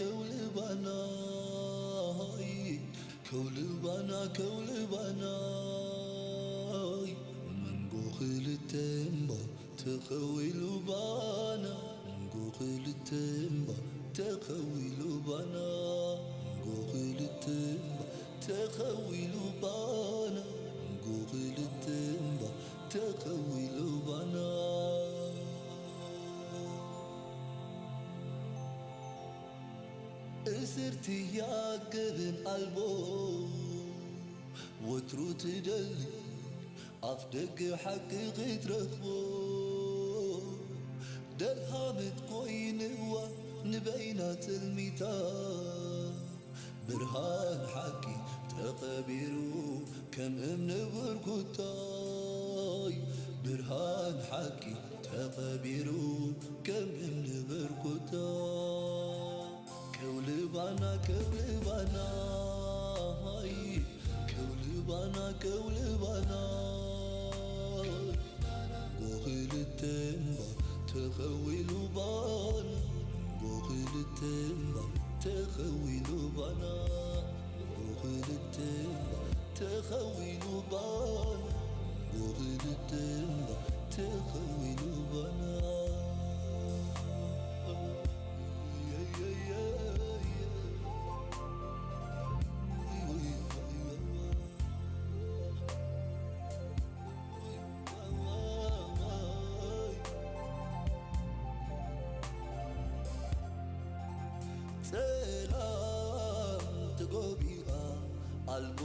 ከውልባናይ ከውልባና ከውልባናይ መንጎ ክልተ እምባ ተኸዊሉ ባና መንጎ ክልተ እምባ ተኸዊሉ ባና መንጎ ክልተ እምባ ተኸዊሉ ባና መንጎ ክልተ እምባ ተኸዊሉ ባና እስርቲ ያገብን ኣልቦ ወትሩ ትደሊ ኣፍ ደገ ሓቂ ክትረኽቦ ደልሃመት ኮይንዋ ንበይና ትልሚታ ብርሃን ሓቂ ተኸቢሩ ከም እምኒ ብርኩታይ ብርሃን ሓቂ ተኸቢሩ ከም እምኒ ብርኩታ ከውልባና ከውልባና ሃይ ከውልባና ከውልባና ጎኽልተ እምባ ተኸዊሉ ባና ጎኽልተ እምባ ተኸዊሉ ባና ጎኽልተ እምባ ተኸዊሉ ባና ጎኽልተ እምባ ተኸዊሉ ባና ጸላም ተጎቢኣ ኣልቦ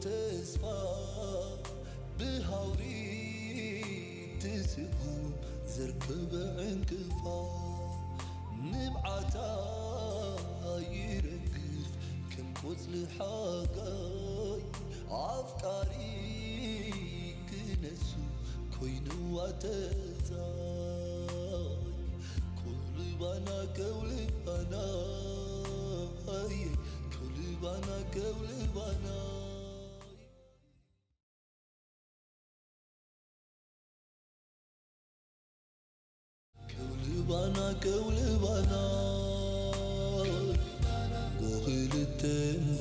ተስፋ ብሃውሪ ትስጉም ዘርከበ ዕንቅፋ ንብዓታ ይረግፍ ከም ቆጽሊ ሓጋይ ኣፍቃሪ ክነሱ ኮይንዋ ተጻይ ከውልባና ከውልባና ከውልባና ከውልባና ከውልባና ከውልባና ጎኽልተ እምባ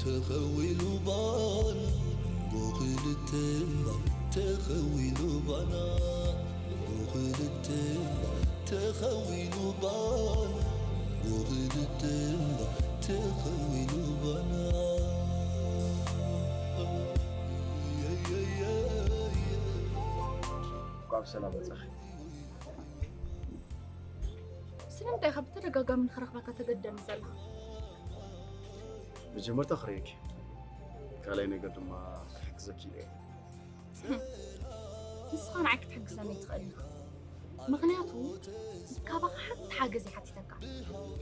ተኸዊሉ ባና ጎኽልተ እምባ ተኸዊሉ ባና ጎኽልተ እምባ ተኸዊሉ ባና ጎኽልተ እምባ ተኸዊሉ ባና እንኳዕ ብሰላም መጻኺ። ስለምንታይ ኢኻ ብተደጋጋሚ ንኽረኽበካ ተገደኒ ዘለኻ? መጀመርታ ክርእየኪ፣ ካልኣይ ነገር ድማ ክሕግዘኪ ኢለ። ንስኻ ንዓይ ክትሕግዘኒ ኣይትኽእልን ኢኻ። ምኽንያቱ ካባኻ ሓንቲ ሓገዝ እየ ሓቲተካ።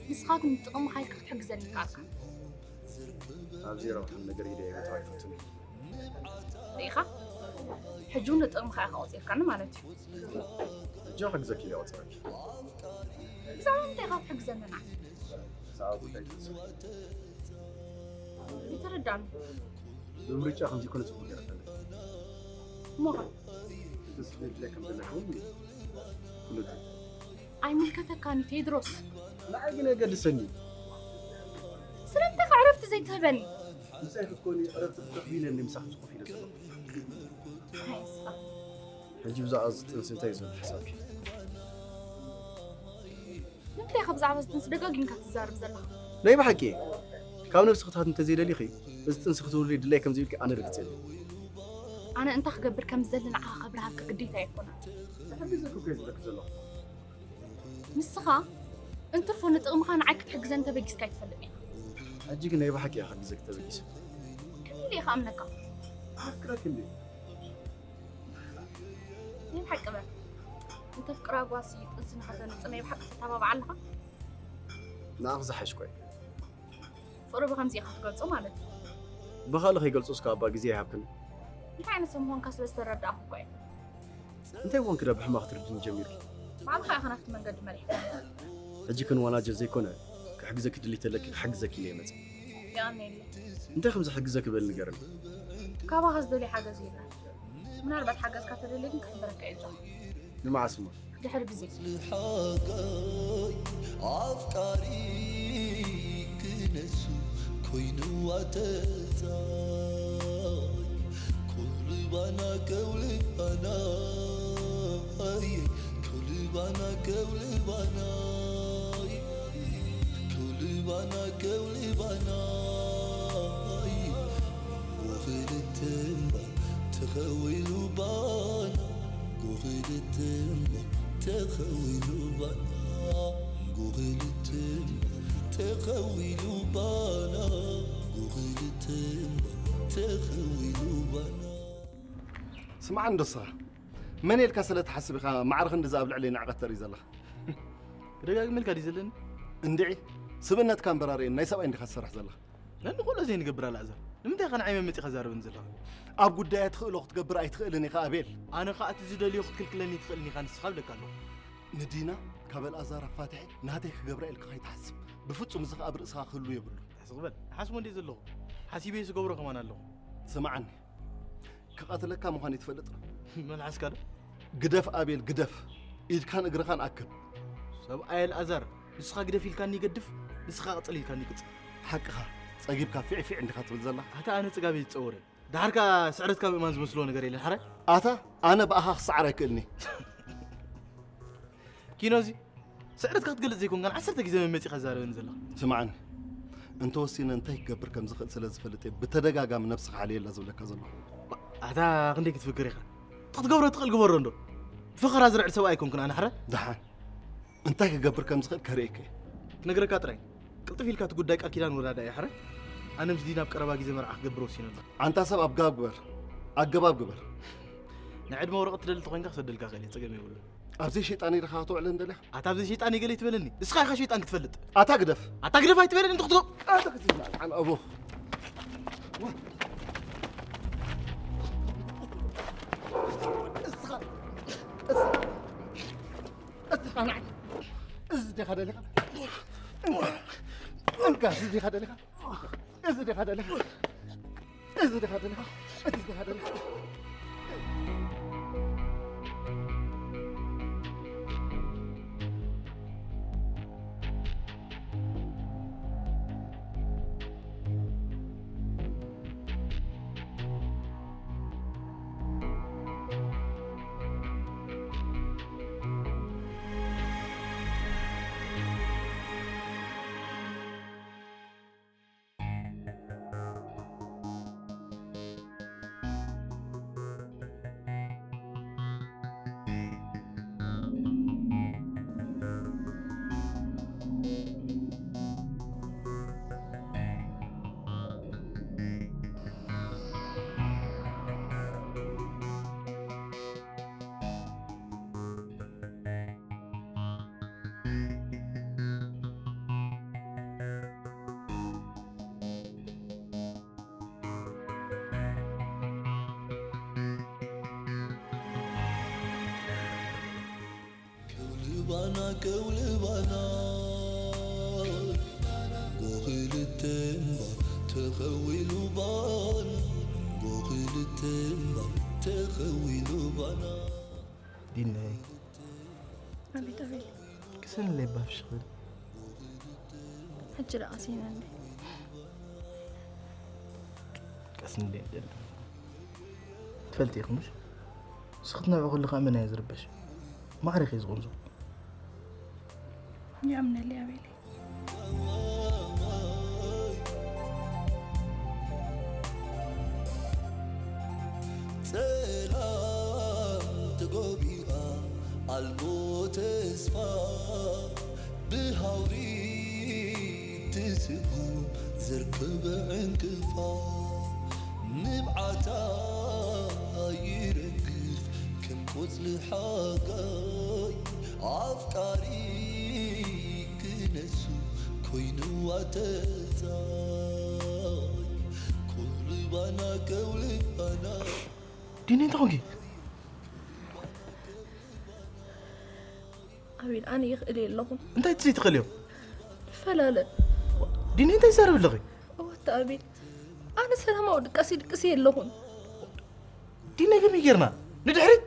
ንስኻ ግን ንጥቕምኻ ኢልካ ክትሕግዘኒ ይከኣልካ። ኣብ ዘይረብሓኒ ነገር ኢደ የእትዎ ኣይፈቱን እየ። ርኢኻ? ሕጂ እውን ንጥቕምኻ ኢኻ ቆጺርካኒ ማለት እዩ። ሕጂ ክሕግዘኪ ኢለ ቆጸረኪ። ብዛዕባ ምንታይ ኢኻ ክትሕግዘኒ ንዓይ? ብዛዕባ ጉዳይ ጥንሲ ኣይተረዳእን። ብምርጫ ከምዚ ኮነ ጽቡቕ ገይረ ፈለጥ። እሞኻ? ጥንሲ ድሌት ከም ዘለኪ እውን ፍሉጥ እዩ። ኣይምልከተካን እዩ ቴድሮስ። ንዓይ ግን የገድሰኒ። ስለምንታይ ኢኻ ዕረፍቲ ዘይትህበኒ? ምሳይ ክትኮኒ ዕረፍቲ ክትረኽቢ ኢለ እየ ምሳኺ ኮፍ ኢለ ዘለኹ። ኣይ፣ ንስኻ። ሕጂ ብዛዕባ እዚ ጥንሲ እንታይ እዩ ዘሎ ሓሳብኪ? ንምንታይ ኢኻ ብዛዕባ እዚ ጥንሲ ደጋጊምካ ትዛረብ ዘለኻ? ናይ ብሓቂ እየ። ካብ ነብሲ ክትሃት እንተዘይደሊኺ፣ እዚ ጥንሲ ክትውልዲ ድላይ ከም ዘይብልኪ ኣነ ርግጸ እየ። ኣነ እንታይ ክገብር ከም ዝደሊ ንዓኻ ከብርሃልካ ግዴታ ኣይኮነን። ክሕግዘኪ እኮ እየ ዝብለኪ ዘለኹ። ንስኻ እንትርፎ ንጥቕምኻ ንዓይ ክትሕግዘኒ ተበጊስካ ኣይትፈልጥን ኢኻ። ሕጂ ግን ናይ ብሓቂ እየ ክሕግዘኪ ተበጊሰ። ክንደይ ክኣምነካ? ኣፍቅረኪ እንዴ? ናይ ብሓቂ በል። እንተፍቅራ ጓሲ ጥንሲ ንኸተምጽእ ናይ ብሓቂ ትተባባዕ ኣለኻ? ንኣኺ ዝሓሽ እኮ እየ። ፍቕሪ ብኸምዚ ኢኻ ትገልጾ ማለት እዩ። ብኻልእ ከይገልጾስ ካብ ኣባ ግዜ ኣይሃብክን። እንታይ ዓይነት ሰብ ምዃንካ ስለ ዝተረዳእኩ እኮ እየ። እንታይ ምዃንኪ ዳ ብሕማቕ ክትርድኒ ጀሚርኪ? ባዕልኻ ኢኻ ናብቲ መንገዲ መሪሕካ። ሕጂ ክንዋናጀል ዘይኮነ፣ ክሕግዘኪ ድሌት ተለኪ ክሕግዘኪ ኢለ እየ መጸ። የቐንየለይ። እንታይ ከም ዝሕግዘኪ በል ንገርኒ። ካባኻ ዝደልዮ ሓገዝ የለን። ምናልባት ሓገዝካ ተደልየ ግን ክሕብረካ እየ ኣጆኻ። ንመዓስ እሞ? ድሕሪ ግዜ ሓጋይ ኣፍቃሪ ክነሱ ኮይንዋ ተዛይ ከውልባና ከውልባና ከውልባና ከውልባና ከውልባና ከውልባና ጎኽልትምባ ተኸዊሉ ባና ጎኽልትምባ ተኸዊሉ ባና ጎኽልትምባ ተኸዊሉ ባና ጎኽልትምባ ተኸዊሉ ባና ስምዓ እንዶ ንስኻ መን ኢልካ ስለ ትሓስብ ኢኻ ማዕረ ክንድዚ ኣብ ልዕለይ ንዕቐት ተርኢ ዘለኻ? ክደጋግመልካ ድዩ ዘለኒ? እንድዒ ስብእነትካ እምበር ኣርእየኒ ናይ ሰብኣይ እንዲኻ ትሰርሕ ዘለኻ። ነንኹሎ ዘይንገብር ኣልኣዛር ንምንታይ ኢኻ ንዓይ መመፂኻ ዛረበኒ ዘለኻ? ኣብ ጉዳየ ትኽእሎ ክትገብር ኣይትኽእልን ኢኻ ኣቤል። ኣነ ኸኣ እቲ ዝደልዮ ክትክልክለኒ ትኽእልን ኢኻ ንስኻ ብለካ ኣለኹ። ንዲና ካብ ኣልኣዛር ኣፋትሐ ናተይ ክገብራ ኢልካ ከይትሓስብ። ብፍጹም እዚ ኸኣ ኣብ ርእስኻ ክህሉ የብሉ። ሕስቕ በል። እሓስቦ እንድየ ዘለኹ። ሓሲበ ዝገብሮ ከማን ኣለኹ። ስምዓኒ። ክቐትለካ ምዃነይ ትፈልጥ ዶ? መልሓስካ ዶ? ግደፍ ኣቤል ግደፍ። ኢድካን እግርኻን ኣክብ። ሰብኣይ ኣልኣዛር ንስኻ ግደፍ ኢልካኒ ይገድፍ፣ ንስኻ ቅጽል ኢልካኒ ይቅጽል። ሓቅኻ ጸጊብካ ፊዕ ፊዕ እንዲኻ ትብል ዘላ። ኣታ ኣነ ጽጋበይ ዝጸወረ ደሓርካ ስዕረትካ ምእማን ዝመስሎ ነገር የለን ሓራይ። ኣታ ኣነ ብኣኻ ክሰዓር ኣይክእልኒ። ኪኖ እዚ ስዕረትካ ክትገልጽ ዘይኮንካን ዓሰርተ ግዜ መመጺኻ ዛረበኒ ዘለኻ። ስምዓኒ እንተወሲነ እንታይ ክገብር ከም ዝኽእል ስለ ዝፈልጥ እየ ብተደጋጋሚ ነብስኻ ሓልየላ ዝብለካ ዘለኹ። ኣታ ክንደይ ክትፍክር ኢኻ? እቲ ክትገብሮ ትኽእል ግበሮ እንዶ። ብፈኸራ ዝርዕድ ሰብኣይ ኣይኮንኩን ኣነ ሕረ። ደሓን እንታይ ክገብር ከም ዝኽእል ከርእየካ እየ። ክነግረካ ጥራይ ቅልጥፍ ኢልካ እቲ ጉዳይ ቃል ኪዳን ወራዳ እየ ሕረ። ኣነ ምስ ዲና ኣብ ቀረባ ግዜ መርዓ ክገብር ወሲነ ኣለኹ። ኣንታ ሰብ ኣገባብ ግበር ኣገባብ ግበር። ናይ ዕድመ ወረቐት ትደሊ ተኾይንካ ክሰደልካ ክእል እየ ጸገም የብሉን። ኣብ ዘይሸይጣነይ ዲኻ ክትውዕለኒ ደሊኻ? ኣታ ኣብ ዘይሸይጣነይ ገለ ኣይትበለኒ። እስኻ ኢኻ ሸይጣን ክትፈልጥ። ኣታ ግደፍ። ኣታ ግደፍ ኣይትበለኒ እንተ ክትገብር። ኣታ ክትዝናዕ ኣነ ኣቦ። እስኻ እስኻ ንዓይ እዚ ዲኻ ደሊኻ? እንካ እዚ ዲኻ ደሊኻ? እዚ ዲኻ ደሊኻ? እዚ ዲኻ ደሊኻ? እዚ ዲኻ ደሊኻ? ከውልባና ከውልባና ጎኽልተ እምባ ተኸዊሉ ባና ጎኽልተ እምባ ተኸዊሉ ባና ዲነይ ኣቤት ኣቤል ቅሰንለይ ባፍሽኽን ሕጂ ደኣ ሲና እንዴ ቀስ እንዴ ደለ ትፈልጥ ኢኹ ምሽ ስኽት ነብዑ ከለኻ መን እየ ዝርበሽ ማዕረኸ ዝቕንዞ ይኣምነለይ ኣቤለይ ጸላም ተጎቢኣ ኣልቦ ተስፋ ብሃውሪ ትስጉም ዘርከበ ዕንቅፋ ንብዓታ ይረግፍ ከም ቆጽሊ ሓጋይ ኣፍቃሪ ክነሱ ኮይንዋ ተዛይ ከውልባና ከውልባና ዲኒ እንታይ ኮንኪ? ኣቤል ኣነ ይኽእል የለኹን እንታይ ትዘይ ትኽእልዮ? ፈላለ ዲኒ እንታይ ትዛረብ ኣለኺ? እወታ ኣቤል ኣነ ሰላማዊ ድቃሲ ድቅሲ የለኹን ዲኒ ከመይ ጌርና ንድሕሪት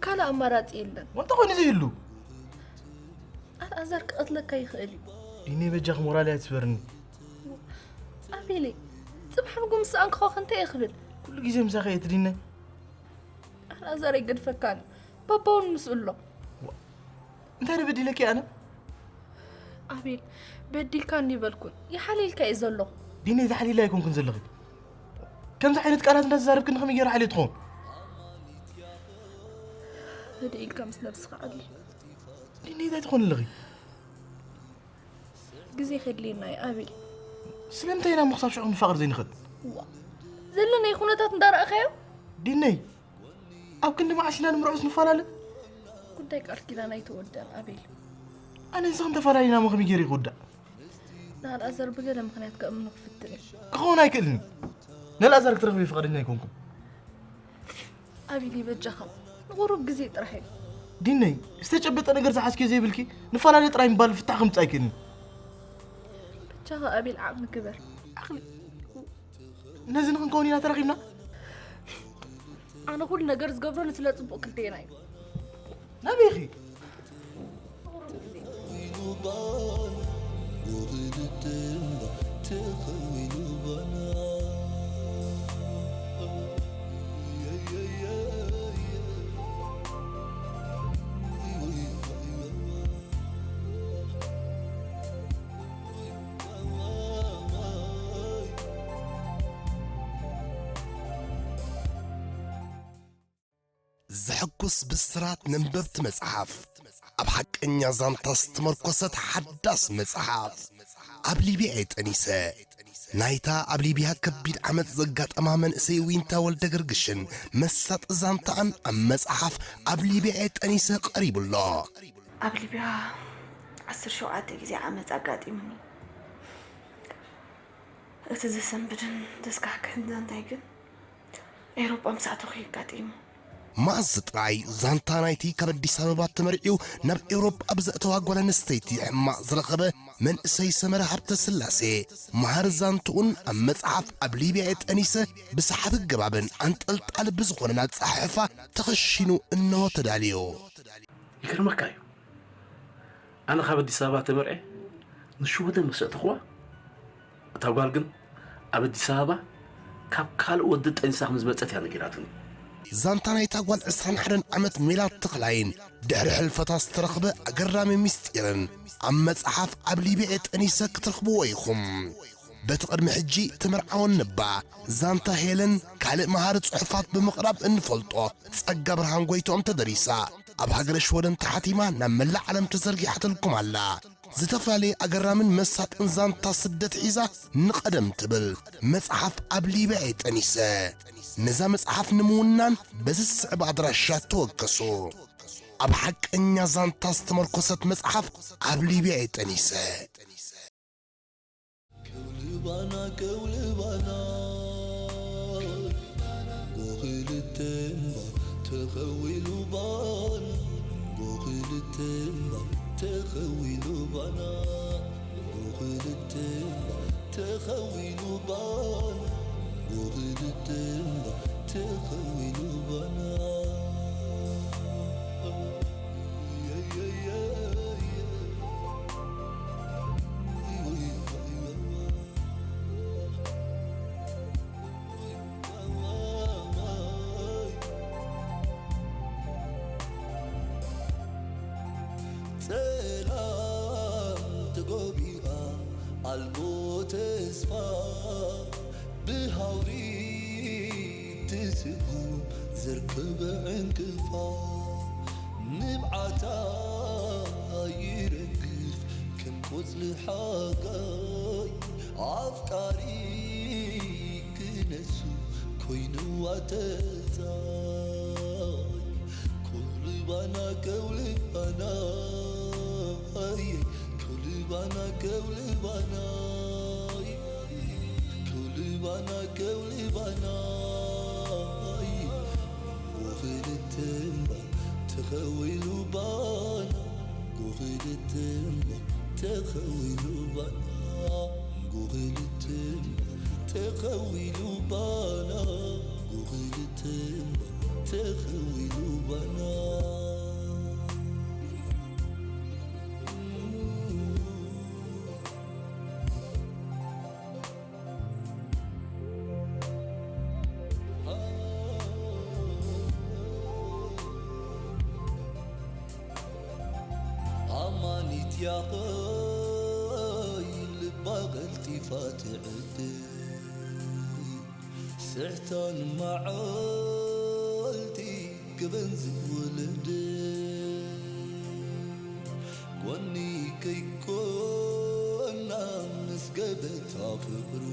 ካልእ ኣማራጺ የለን። ወንተ ኮይኑ ዘይህሉ ኣልኣዛር ክቐትለካ ይኽእል እዩ። ዲነይ በጃኽ ሞራል እያ ትስበርኒ። ኣቤለይ፣ ጽባሕ ንጎ ምስ ሰኣንክኻ እንታይ እየ ክብል? ኩሉ ግዜ ምሳኺ እየ ትዲነይ። ኣልኣዛር ኣይገድፈካን እዩ። ባባ እውን ምስኡ ኣሎ። እንታይ ዶ በዲለኪ ኣነ? ኣቤል፣ በዲልካኒ ይበልኩን ይሓልየልካ እየ ዘለኹ። ዲነይ ተሓሊለ ኣይኮንኩን ዘለኺ። ከምዚ ዓይነት ቃላት እንዳተዛረብክኒ ከመይ ገይረ ሓልየ ትኸውን? ህድእ ኢልካ ምስ ነብስኻ ዓሊ። ዲነይ እንታይ ትኾኒ ኣለኺ? ግዜ ከድልየና እዩ ኣቤል። ስለምንታይ ኢና እሞ ክሳብ ሽዑ ክንፋቐር ዘይንኽእል? ዘለናይ ኩነታት እንዳረኣኻዮ? ዲነይ ኣብ ክንዲ መዓስ ኢና ንምርዑስ ንፈላለ? ጉዳይ ቃል ኪዳን ኣይተወደን ኣቤል። ኣነ ንስኽን ተፈላለና እሞ ከመይ ገይረ ክውዳእ? ንኣልኣዛር ብገለ ምኽንያት ከእምኖ ክፍትን እዩ። ክኸውን ኣይክእልን እዩ። ንኣልኣዛር ክትረኽቢ ፍቓደኛ ኣይኮንኩን። ኣቤል በጃኻ ንቑሩብ ግዜ ጥራሕ እዩ። ዲነይ ዝተጨበጠ ነገር ዝሓዝክዮ ዘይብልኪ ንፈላለ ጥራይ ምባል ፍታሕ ከምፅእ ኣይክእልን። በጃኻ ኣቤል ዓቕሊ ግበር። ዓቕሊ ነዚ ንክንከውን ኢና ተረኺብና። ኣነ ኩሉ ነገር ዝገብሮ ንስለ ፅቡቕ ክልቴና እዩ። ናበይ ኢኺ? ዘሐጉስ ብስራት ነንበብቲ መጽሓፍ፣ ኣብ ሓቀኛ ዛንታ ዝተመርኮሰት ሓዳስ መጽሓፍ። ኣብ ሊብያ እየ ጠኒሰ። ናይታ ኣብ ሊብያ ከቢድ ዓመጽ ዘጋጠማ መንእሰይ ዊንታ ወልደ ገርግሽን መሳጢ ዛንታኣን ኣብ መጽሓፍ ኣብ ሊብያ እየ ጠኒሰ ቀሪቡ ኣሎ። ኣብ ሊብያ ዓሰርተ ሸውዓተ ግዜ ዓመጽ ኣጋጢሙኒ። እቲ ዘሰንብድን ዘስካሕክሕን ዛንታይ ግን ኤውሮጳ ምስ ኣተኹ እዩ ኣጋጢሙ። መኣዝ ጥራይ ዛንታ ናይቲ ካብ ኣዲስ ኣበባ ተመርዕዩ ናብ ኤውሮጳ ብዘእተዋ ጓል ኣንስተይቲ ሕማቕ ዝረኸበ መንእሰይ ሰመረ ሃብተ ስላሴ መሃር ዛንትኡን ኣብ መጽሓፍ ኣብ ሊብያ የጠኒሰ ብሰሓቢ ገባብን ኣንጠልጣሊ ብዝኾነን ኣጸሓሕፋ ተኸሺኑ እንሆ ተዳልዩ። ይገርመካ እዩ። ኣነ ካብ ኣዲስ ኣበባ ተመርዐ ንሽወደን መሰጥኽዋ እታ ጓል ግን ኣብ ኣዲስ ኣበባ ካብ ካልእ ወዲ ጠንሳ ከም ዝመጸት እያ ነጊራትኒ። ዛንታ ናይታ ጓል ዕስራን ሓደን ዓመት ሜላት ተኽላይን ድሕሪ ሕልፈታ ዝተረኽበ ኣገራሚ ምስጢርን ኣብ መጽሓፍ ኣብ ሊብያ ጠኒሰ ክትረኽብዎ ኢኹም። በቲ ቅድሚ ሕጂ ተመርዓወን ነባ ዛንታ ሄለን ካልእ መሃሪ ጽሑፋት ብምቕራብ እንፈልጦ ጸጋ ብርሃን ጎይትኦም ተደሪሳ ኣብ ሃገረ ሽወደን ተሓቲማ ናብ መላእ ዓለም ተዘርጊሓትልኩም ኣላ። ዝተፈላለየ ኣገራምን መሳጥን ዛንታ ስደት ሒዛ ንቐደም ትብል መጽሓፍ ኣብ ሊብያ እየ ጠኒሰ። ነዛ መጽሓፍ ንምውናን በዚ ዝስዕብ ኣድራሻ ተወከሱ። ኣብ ሓቀኛ ዛንታ ዝተመርኮሰት መጽሓፍ ኣብ ሊብያ እየ ጠኒሰ። ከውልባና ከውልባና ጎኽልተምባ ተኸዊሉ ባና ጎኽልተምባ ተኸዊሉ ባና ጎኽልተምባ ተኸዊሉ ባና ጎኽልተምባ ተኸዊሉ ባና ጸላም ተጎቢኣ ኣልቦ ተስፋ ብሃውሪ ትስጉም ዘርከበ ዕንቅፋ ንብዓታ ይረግፍ ከም ቆጽሊ ሓጋይ ኣፍቃሪ ክነሱ ኮይንዋ ተጻይ ኩልባና ከውልባና ከውልባና ከውልባና ከውልባና ከውልባና ጎኽልተምባ ተኸዊሉ ባና ጎኽልተምባ ተኸዊሉ ባና ጎኽልተምባ ተኸዊሉ ባና ጎኽልተምባ ተኸዊሉ ባና ኢትያኸይ ልባ ቀልጢፋ ትዕድል ስሕታን መዓልቲ ክበን ዝውልድ ጎኒ ከይኮና ምስ ገበታ ፍቕሩ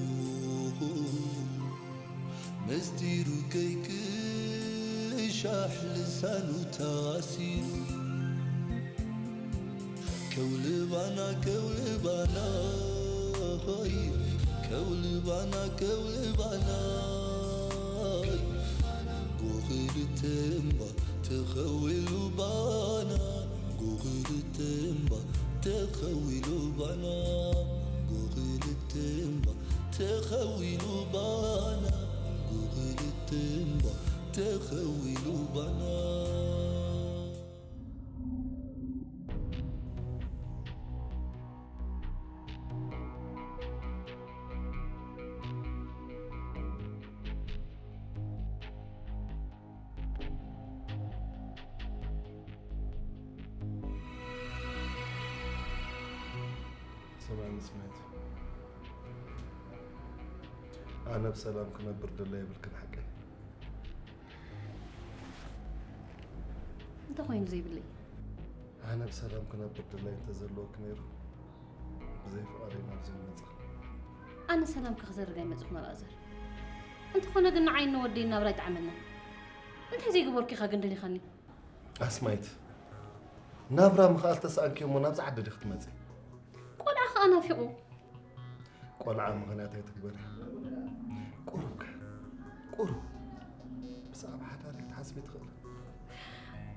ምስጢሩ ከይክሻሕ ልሳኑ ታሲሩ ከውልባና ከውልባና ሆይ ከውልባና ከውልባና ጎኽልተ እምባ ተኸዊሉ ባና ጎኽልተ እምባ ተኸዊሉ ባና ጎኽልተ እምባ ተኸዊሉ ባና ጎኽልተ እምባ ተኸዊሉ ባና ሰማይ ምስማይት ኣነ ብሰላም ክነብር ደላ የብልክን ሓቀይ እንታይ ኮይኑ ዘይብለይ ኣነ ብሰላም ክነብር ደላ እንተዘለወክ ነይሩ ብዘይ ፍቓደይ ናብዚ መጻ ኣነ ሰላም ክኽዘርግ ኣይመፅኹን ኣልኣዘር እንተኾነ ግን ንዓይ ንወደይ ናብራ ይጠዓመና እንታይ ዘይገበርኩ ኢኻ ግን ደሊኻኒ ኣስማይት ናብራ ምኽኣል ተሰኣንኪ እሞ ናብዚ ዓዲ ዲኽ ትመፂ ቆልዓ ኸዓ ናፊቑ ቆልዓ ምኽንያት ኣይትግበሪ ቁሩብ ከ ቁሩብ ብዛዕባ ሓዳር ክትሓስቢ ትኽእል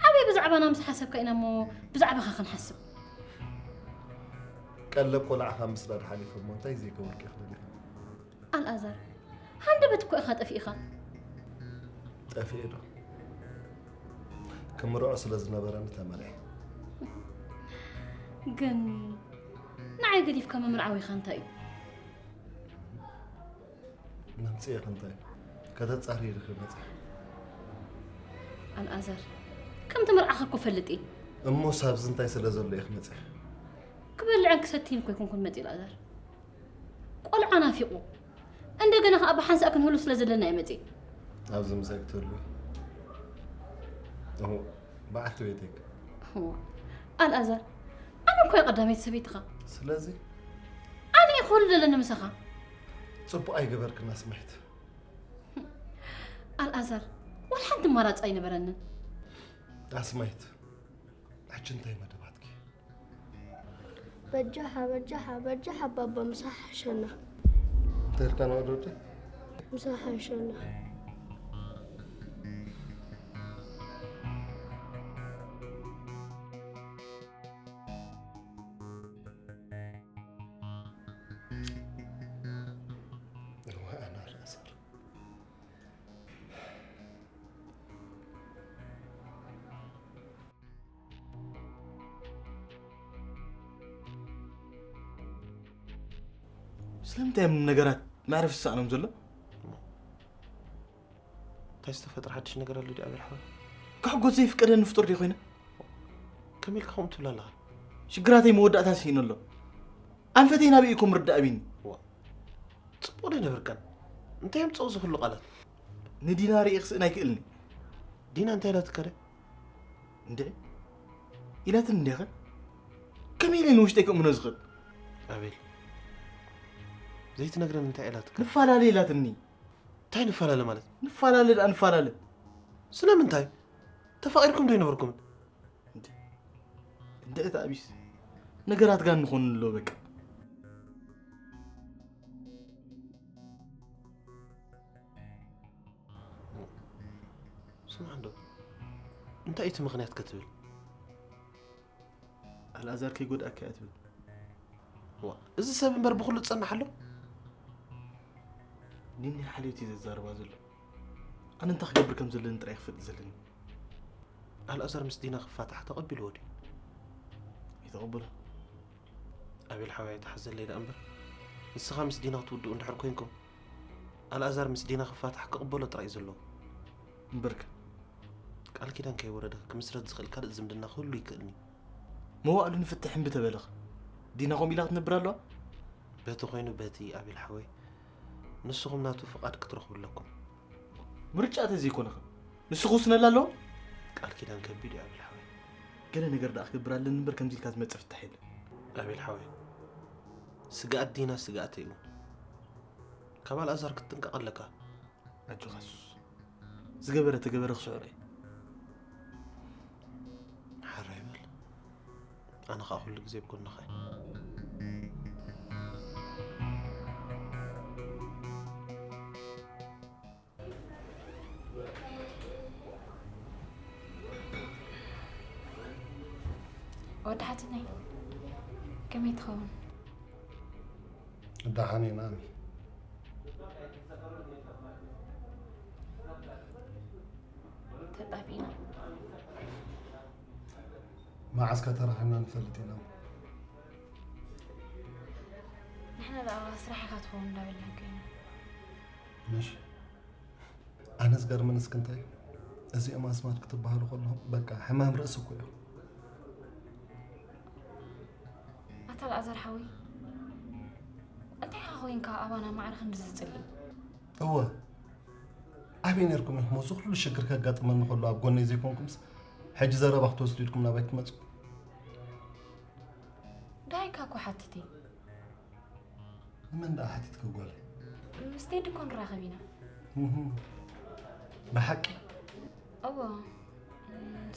ኣበይ ብዛዕባና ምስ ሓሰብካ ኢና እሞ ብዛዕባኻ ክንሓስብ ቀለብ ቆልዓኻ ምስዳድ ሓሊፉ እሞ እንታይ ዘይገበርኪ ክደሊኻ ኣልኣዛር ሃንደበት እኮ ኢኻ ጠፊእኻ ጠፊኤ ዶ ክምርዖ ስለ ዝነበረኒ ተመርዒ ግን ንዓይ ገዲፍካ ምምርዓው ኢኻ እንታይ እዩ መምፅኤ ክንታይ ከተፃሪ ኢልክ መፅእ ኣልኣዛር ከም ተመርዓኻ እኮ ፈልጥ እየ እሞ ሳብዚ እንታይ ስለ ዘሎ ኢክ መፅእ ክበልዕን ክሰትይን እኮ ይኮንኩን መፅእ ኣልኣዛር ቆልዓ ናፊቑ እንደገና ከዓ ብሓንሳእ ክንህሉ ስለ ዘለና እየ መፅእ ኣብዚ ምሳይ ክትህሉ እሞ በዓልቲ ቤተይ ኣልኣዛር ኣነ እኮ ቀዳመይቲ ሰበይትኻ ስለዚ ኣነ እየ ክህሉ ዘለኒ ምሳኻ ፅቡቕ ኣይገበርክን ኣስማይት ኣልኣዛር ዋላ ሓንቲ ኣማራፂ ኣይነበረንን ኣስማይት ሕጂ እንታይ መደባትኪ በጃኻ በጃኻ በጃኻ ባባ ምሳሕ ሓሸና እንታይ ኢልካ ንወዲ ወዲ ምሳሕ ሓሸና እወ ኣናር ኣሰር ስለምንታይ እዮም ነገራት መዕረፊ ዝሰኣኖም ዘሎ እንታይ ዝተፈጥረ ሓድሽ ነገር ኣሎ ድኣ ኣቤል ሓወይ ክሕጎስ ዘይፍቀደኒ ፍጡር ድዩ ኮይነ ከመይ ኢልካ ከምኡ ትብል ኣለኻ ሽግራተይ መወዳእታ ስኢኑ ኣሎ ኣንፈተይ ናበይ ኢኩም ርዳእ ኣቢኒ ጽቡቕ ዶ ኣይነበርካን እንታይ የምጽኦ እዚ ኩሉ ቃላት ንዲና ርእየ ክስእን ኣይክእልኒ ዲና እንታይ ኢላትካ ደ እንደ ኢላትን እንዲያኸ ከመይ ኢለ ንውሽጠይ ክእምኖ ዝኽእል ኣቤል ዘይትነግረን እንታይ ኢላትካ ንፈላለ ኢላትኒ እንታይ ንፈላለ ማለት ንፈላለ ደኣ ንፈላለ ስለምንታይ ተፋቒርኩም ዶ ኣይነበርኩምን እንደ እቲ ኣቢስ ነገራት ጋር ንኾኑ ኣሎ በቃ ስማዕ እንዶ እንታይ እቲ ምኽንያት ከትብል ኣልኣዛር ከይጎድኣካ እያ ትብል ዋ እዚ ሰብ እምበር ብኩሉ ዝጸናሕ ኣሎ ኒኒ ሓልዮት እዩ ዘዛርባ ዘሎ ኣነ እንታይ ክገብር ከም ዘለኒ ጥራይ ክፈልጥ ዘለኒ ኣልኣዛር ምስ ዲና ክፋታሕ ተቐቢልዎ ድዩ ይተቐበሎ ኣቤል ሓወይ ኣይትሓዘለይ ደኣ እምበር ንስኻ ምስ ዲና ክትውድኡ እንድሕር ኮንኩም ኣልኣዛር ምስ ዲና ክፋታሕ ክቕበሎ ጥራይ እዩ ዘለዎ እምበርከ ቃል ኪዳን ከይወረደ ክምስረት ዝኽእል ካልእ ዝምድና ክህሉ ይክእልኒ መዋእሉ ንፍትሕ እምቢ ተበለኽ። ዲና ከምኡ ኢላ ክትነብር ኣለዋ? በቲ ኮይኑ በቲ ኣቤል ሓወይ፣ ንስኹም ናቱ ፍቓድ ክትረኽቡ ኣለኩም። ምርጫ ተዘይኮነኸ ንሱ ክውስነላ ኣለዎ? ቃል ኪዳን ከቢድ እዩ ኣቤል ሓወይ። ገለ ነገር ደኣ ክገብር ኣለኒ እምበር ከምዚ ኢልካ ዝመጽእ ፍታሕ የለን። ኣቤል ሓወይ፣ ስግኣት ዲና ስግኣተይ እዩ። ካብ ኣልኣዛር ክትጥንቀቕ ኣለካ። ኣጆኻ ሱስ። ዝገበረ ተገበረ ክስዕሮ እዩ። ሓራይ በል። ኣነ ኸኣ ኩሉ ግዜ ብጎንኻ እየ። ወዲ ሓትነይ ከመይ ትኸውን? ደሓን ኢና ኣሚ። ተጣቢና መዓስ ከተራኺብና ንፈልጥ ኢና። ንሕና ደኣ ስራሕ ኢኻ ትኸውን እንዳበልናካ ኢና። ምሽ ኣነ ዝገርመን እስኪ እንታይ እዚኦም ኣስማት ክትበሃሉ ከለኹም በቃ ሕማም ርእሲ እኮ እዮም። ኣታ ኣልኣዛር ሓወይ እንታይ ኢኻ ኮይንካ ኣባና ማዕረ ክንድዚ ትጽልኢ? እወ ኣበይ ነርኩም ኢኹም እዚ ኩሉ ሽግር ከጋጥመኒ ከሎ ኣብ ጎነይ ዘይኮንኩምስ ሕጂ ዘረባ ክትወስዱ ኢልኩም ናባይ ክትመጹ? ዳይካ እኮ ሓትት እየ። ንመን ደኣ ሓቲትኪ ጓለይ? ምስ ቴዲ እኮ ንራኸብ ኢና። እህ፣ ብሓቂ? እወ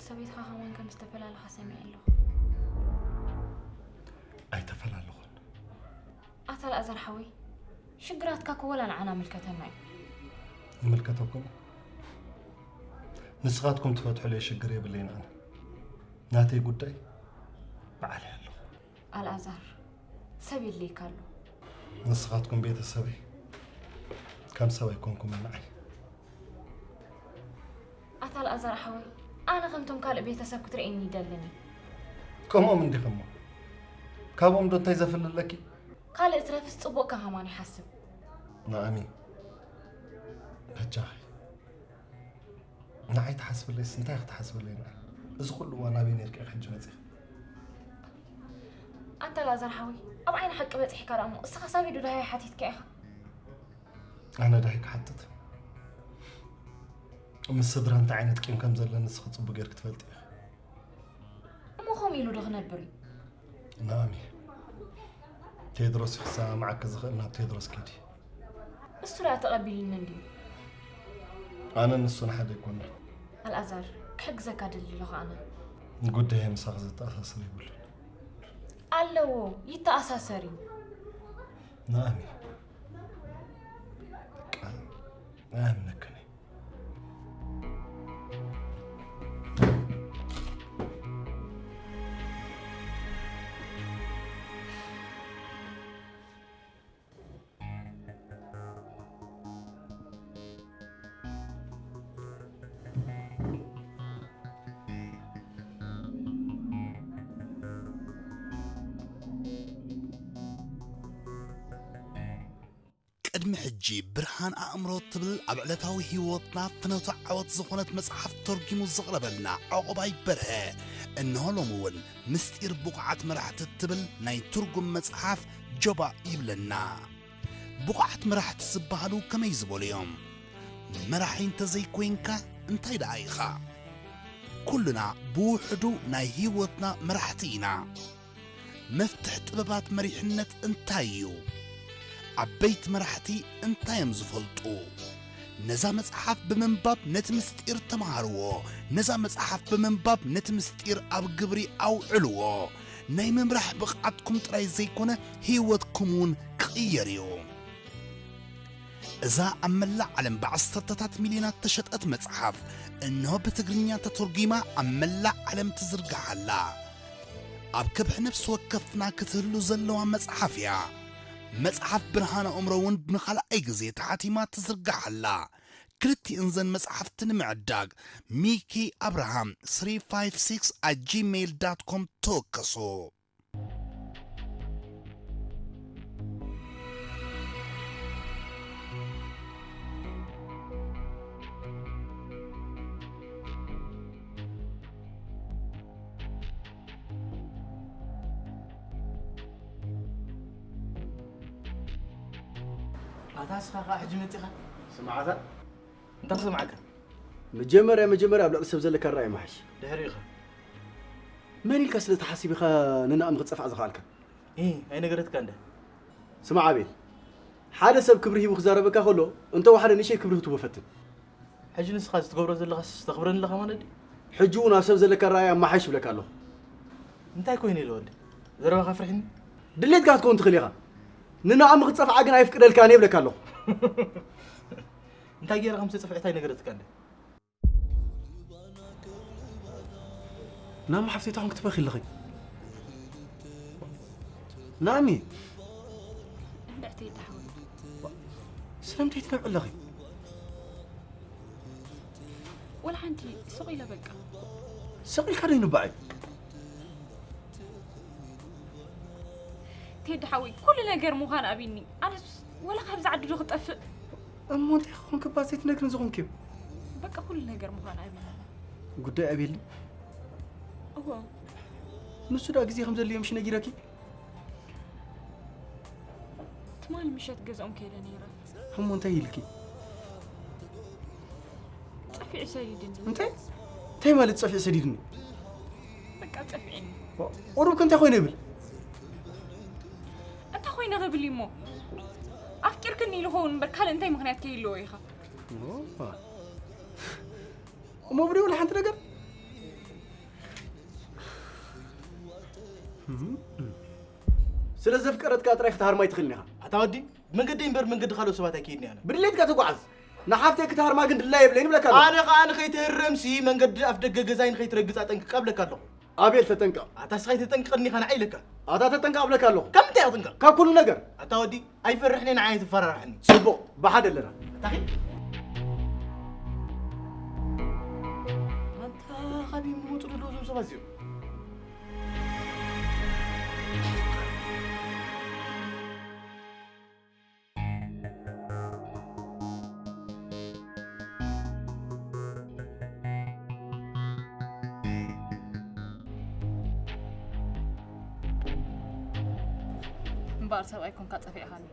ሰበይትኻ ከማን ከም ዝተፈላለኻ ሰሚዐ ኣለኹ። ኣይተፈላለኹን። ኣታ ኣልኣዛር ሓወይ ሽግራትካ እኮ ወላ ንዓና ምልከተና እዩ። ይምልከተኩም። ንስኻትኩም ትፈትሑለይ ሽግር የብለይን ኣነ። ናተይ ጉዳይ በዓል ኣለኹ። ኣልኣዛር ሰብ የድልየካ ኣሎ። ንስኻትኩም ቤተሰበይ ከም ሰብ ኣይኮንኩም ንዓይ። ኣታ ኣልኣዛር ሓወይ ኣነ ከምቶም ካልእ ቤተሰብ ክትርእየኒ ይደልን እዩ። ከምኦም እንዲኽሞ ካብኦም ዶ እንታይ ዘፍልለኪ? ካልእ ትረፍስ ጽቡቕ ከማን ይሓስብ። ንኣሚ በጃኺ ንዓይ ትሓስብለይስ እንታይ ክትሓስብለይ ንዓይ? እዚ ኩሉ እዋን ኣበይ ነርኪ ኢኺ ሕጂ መጺኺ? ኣንታ ላዛር ሓወይ ኣብ ዓይኒ ሓቂ በጺሕካ ደኣ እሞ እስኻ ሳቢዱ ዳሃይ ሓቲትካ ኢኻ። ኣነ ዳሃይ ክሓትት? ምስ ስድራ እንታይ ዓይነት ቂም ከም ዘለኒ እስኺ ጽቡቕ ጌርኪ ትፈልጢ ኢኺ። እሞ ከምኡ ኢሉ ዶ ክነብር እዩ? ናሚ ቴድሮስ ክሰማማዓኪ ዝኽእል ናብ ቴድሮስ ኪዲ። እሱ ደኣ ተቐቢልኒ እንድዩ። ኣነ ንሱ ንሓደ ኣይኮንና። ኣልኣዛር ክሕግዘካ ደሊ ኣለኹ ኣነ። ጉዳይ ምሳኺ ዘተኣሳስር የብሉን። ኣለዎ ይተኣሳሰር እዩ። ናሚ ኣያምነክን እየ። ቅድሚ ሕጂ ብርሃን ኣእምሮ ትብል ኣብ ዕለታዊ ህይወትና ፍኖተ ዓወት ዝኾነት መጽሓፍ ተርጒሙ ዘቕረበልና ዑቕባይ በርሀ እንሆ ሎሚ እውን ምስጢር ብቑዓት መራሕቲ እትብል ናይ ትርጉም መጽሓፍ ጀባእ ይብለና። ብቑዓት መራሕቲ ዝበሃሉ ከመይ ዝበሉ እዮም? መራሒ እንተዘይኮይንካ እንታይ ደኣ ኢኻ? ኩልና ብውሕዱ ናይ ህይወትና መራሕቲ ኢና። መፍትሕ ጥበባት መሪሕነት እንታይ እዩ? ዓበይቲ መራሕቲ እንታይ እዮም ዝፈልጡ? ነዛ መጽሓፍ ብምንባብ ነቲ ምስጢር ተምሃርዎ። ነዛ መጽሓፍ ብምንባብ ነቲ ምስጢር ኣብ ግብሪ ኣውዕልዎ። ናይ ምምራሕ ብቕዓትኩም ጥራይ ዘይኮነ ህይወትኩም እውን ክቕየር እዩ። እዛ ኣብ መላእ ዓለም ብዓሰርተታት ሚልዮናት ተሸጠት መጽሓፍ እንሆ ብትግርኛ ተተርጒማ ኣብ መላእ ዓለም ትዝርጋሕ ኣላ። ኣብ ከብሒ ነፍሲ ወከፍና ክትህሉ ዘለዋ መጽሓፍ እያ። መጽሓፍ ብርሃን ኣእምሮ እውን ንኻልኣይ ግዜ ተሓቲማ ትዝርጋሕ ኣላ። ክልቲእን ዘን መጽሓፍቲ ንምዕዳግ ሚኪ ኣብርሃም three five six at gmail dot com ተወከሱ። ኣታ እስኻ ኸኣ ሕጂ መጺኻ? ስምዓታ። እንታይ ክሰምዓካ? መጀመርያ መጀመርያ ኣብ ልዕሊ ሰብ ዘለካ ራእይ መሓሽ። ድሕሪኡ ኸ? መን ኢልካ ስለ ትሓስብ ኢኻ ንናእሚ ክትጸፍዓ ዝኸኣልካ? ኢ ኣይነገረትካ እንደ። ስማዕ ኣቤል፣ ሓደ ሰብ ክብሪ ሂቡ ክዛረበካ ከሎ እንተ ወሓደ ንእሽተይ ክብሪ ክትቦ ፈትን። ሕጂ ንስኻ እዚ ትገብሮ ዘለኻስ ተኽብረኒ ኣለኻ ማለት ድዩ? ሕጂ እውን ኣብ ሰብ ዘለካ ኣረኣእያ ኣመሓይሽ ይብለካ ኣለኹ። እንታይ ኮይኑ ኢለ ወዲ? ዘረባኻ ፍርሕኒ? ድሌትካ ክትከውን ትኽእል ኢኻ። ንናኣሚ ክትጸፍዓ ግን ኣይፍቅደልካን እየ ይብለካ ኣለኹ። እንታይ ገይረ ከም ዝተጸፍዐት ኣይነገረትካን ድያ? ናሚ ሓፍተይ እንታይ ኮን ክትበኺ ኣለኺ? ናሚ! እንድዕተይ ተሓወት ስለምንታይ ትነብዒ ኣለኺ? ወላ ሓንቲ ስቕ ኢለ በቃ ስቕ ኢልካ ዶ ይንባዕ እዩ? ቴዲ ሓወይ ኩሉ ነገር ምዃን ኣቢኒ ኣነስ ወላ ካብዚ ዓዲ ዶ ክጠፍእ እሞ እንታይ ክኾንክባ ዘይትነግርን ዝኾንክዮ? በቃ ኩሉ ነገር ምዃን ኣቢኒ ጉዳይ ኣቤል ድዩ? እዎ ንሱ ደኣ ግዜ ከም ዘድልዮ ምሽ ነጊረኪ? ትማሊ ምሸት ገዝኦም ከይደ ነይረ እሞ እንታይ ኢልኪ? ጸፊዑ ሰዲድኒ እንታይ እንታይ ማለት ጸፊዑ ሰዲድኒ? በቃ ጸፊዑኒ ቁሩብ ከ እንታይ ኮይነ ይብል? እንታይ ኮይነ ክብል እሞ ኣፍቂርክኒ ኢሉ ኸውን እምበር ካልእ እንታይ ምኽንያት ከይህልዎ ኢኻ እሞ ብደይ ወላ ሓንቲ ነገር ስለ ዘፍቀረትካ ጥራይ ክትሃርማ ኣይትኽእልን ኢኻ ኣታ ወዲ ብመንገደይ እምበር ብመንገዲ ካልኦት ሰባት ኣይከይድን እየ ኣነ ብድሌትካ ተጓዓዝ ንሓፍተይ ክትሃርማ ግን ድላይ የብለይን ይብለካ ኣለኹ። ኣነ ኸዓ ንኸይትህረምሲ መንገዲ ኣፍ ደገ ገዛይ ንኸይትረግጽ ኣጠንቅቃ እብለካ ኣለኹ ኣቤል ተጠንቀቕ ኣታ ስኻ ኣይተጠንቅቐኒ ኢኻ ንዓይ ኢለካ ኣታ ተጠንቀቕ እብለካ ኣለኹ ካብ ምንታይ ኣጥንቀቕ ካብ ኩሉ ነገር ኣታ ወዲ ኣይፈርሕን እየ ንዓይ ኣይትፈራርሐኒ ጽቡቕ ብሓደ ኣለና ኣታ ኸ ኣንታ ካበይ እዮም ዝመጹ ዘለዉ እዞም ሰባት እዚኦም እምበኣር ሰብኣይ ኮንካ ጸፊዕኻኒ